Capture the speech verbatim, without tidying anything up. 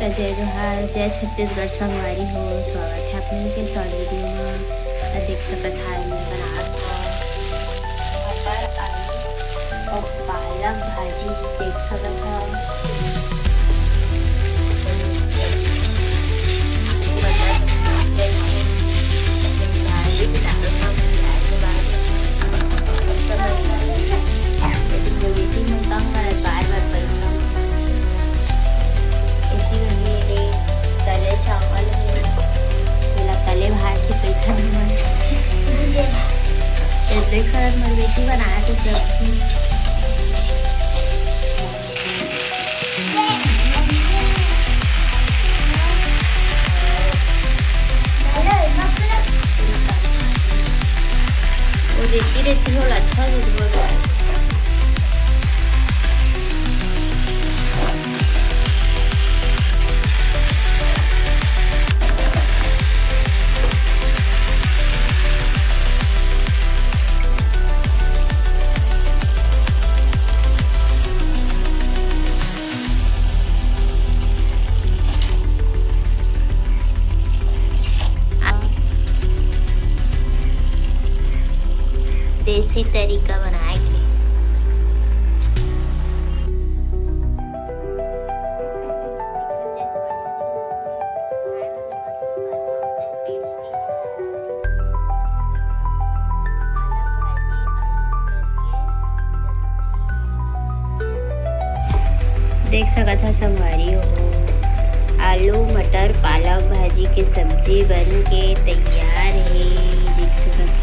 जय जोहार, जय छत्तीसगढ़ संगवारी हो, स्वागत है आप मन के शॉर्ट वीडियो में। तो देख सकत हा, मैं बनात हव मटर आलू और पालक भाजी, देख सकत हा। तले चावल हे, तेला तले भात के पैठा भी बन। ये देख सकत, मोर बेटी बनाए के सब्जी। वो देती रहती हो, अच्छा दूध बोल रहा है। देसी तरीका बनाए के। देख सकत हा संगवारी हो, आलू मटर पालक भाजी के सब्जी बन के तैयार हे। देख सकत